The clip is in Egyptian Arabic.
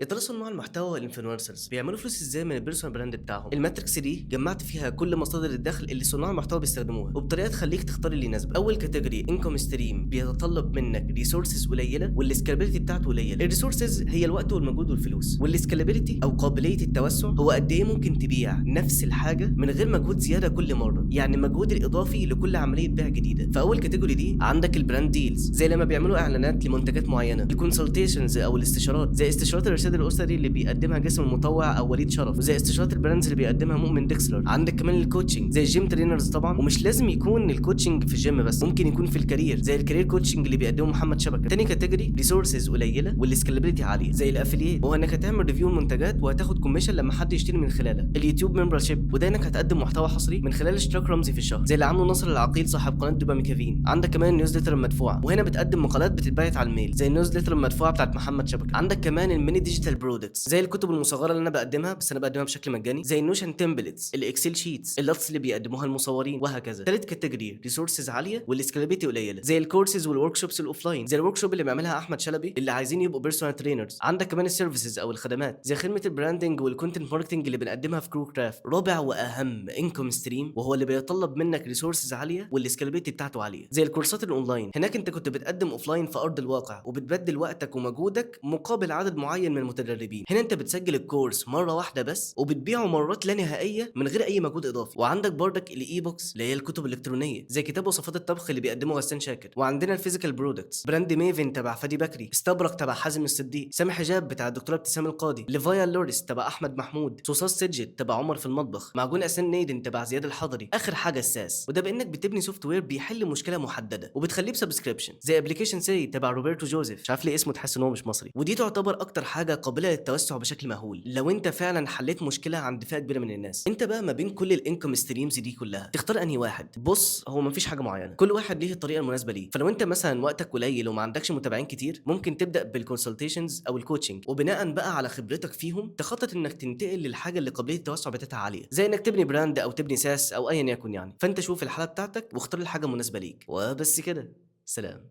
يا ترى صناع المحتوى وال influencers بيعملوا فلوس ازاي من ال personal brand بتاعهم؟ ال matrix دي جمعت فيها كل مصادر الدخل اللي صناع المحتوى بيستخدموها، وبطريقة تخليك تختار اللي يناسبك. اول category income stream بيتطلب منك resources قليله وال scalability بتاعته قليله. ال resources هي الوقت والمجهود والفلوس، وال scalability او قابلية التوسع هو قد ايه ممكن تبيع نفس الحاجة من غير مجهود زيادة كل مره، يعني المجهود الاضافي لكل عملية بيع جديده. فاول category دي عندك ال brand deals، زي لما بيعملوا اعلانات لمنتجات معينه. ال consultations او الاستشارات، زي استشارات الارشاد الاسري اللي بيقدمها جاسم المطوع او وليد شرف، وزي استشارات ال brands اللي بيقدمها مؤمن ديكسلر. عندك كمان ال coaching زي ال gym trainers طبعا، ومش لازم يكون ال coaching في الجيم بس، ممكن يكون في ال career زي ال career coaching اللي بيقدمه محمد شبكه. تاني category resources قليله وال scalability عاليه، زي ال affiliate، وهو انك هتعمل review المنتجات وهتاخد commission لما حد يشتري من خلالك. ال YouTube membership، وده انك هتقدم محتوى حصري من خلال اشتراك رمزي في الشهر، زي اللي عامله ناصر العقيل صاحب قناة دوباميكافين. عندك كمان ال newsletter المدفوعه، وهنا بتقدم مقالات بتتبعت على ال mail زي ال newsletter المدفوعه بتاعت محمد شبكه. عندك كمان ال mini digital products، زي الكتب المصغرة اللي انا بقدمها، بس انا بقدمها بشكل مجاني، زي ال Notion templates، ال Excel sheets، ال LUTs اللي بيقدموها المصورين، وهكذا. ثالث category resources عالية وال scalability قليله، زي ال courses وال workshops ال offline، زي ال workshop اللي بيعملها احمد شلبي اللي عايزين يبقوا personal trainers. عندك كمان ال services او الخدمات، زي خدمة ال branding وال content marketing اللي بنقدمها في كرو كرافت. رابع واهم income stream، وهو اللي بيتطلب منك resources عالية وال scalability بتاعته عاليه، زي الكورسات الاونلاين. هناك انت كنت بتقدم offline في ارض الواقع وبتبدل وقتك ومجهودك مقابل عدد معين من المتدربين. هنا انت بتسجل ال course مرة واحدة بس وبتبيعه مرات لا نهائية من غير اي مجهود اضافي. وعندك بردك ال e-books اللي هي الكتب الالكترونيه، زي كتاب وصفات الطبخ اللي بيقدمه غسان شاكر. وعندنا ال physical products، brand ميفن تبع فادي بكري، استبرق تبع حازم الصديق، سامح حجاب بتاع الدكتورة ابتسام القاضي، ليفايا لوريس تبع احمد محمود، صوصات سجد تبع عمر في المطبخ، معجون اسنان نيدن تبع زياد الحضري. اخر حاجة ال SaaS، وده بانك بتبني software بيحل مشكلة محددة وبتخليه ب subscription، زي application سي تبع روبرتو جوزيف، مش عارف ليه اسمه تحس ان هو مش مصري. ودي تعتبر اكتر حاجة قابله للتوسع بشكل مهول لو انت فعلا حليت مشكلة عند فئة كبيرة من الناس. انت بقى ما بين كل ال income streams دي كلها تختار انهي واحد؟ بص، هو مفيش حاجة معينه، كل واحد ليه الطريقة المناسبة ليه. فلو انت مثلا وقتك قليل وما عندكش متابعين كتير، ممكن تبدا بال consultations او ال coaching، وبناء بقى على خبرتك فيهم تخطط انك تنتقل للحاجة اللي قابلية التوسع بتاعتها عاليه، زي انك تبني brand او تبني SaaS او ايا يكن يعني. فانت شوف الحالة بتاعتك واختار الحاجة المناسبة ليك، وبس كده. سلام.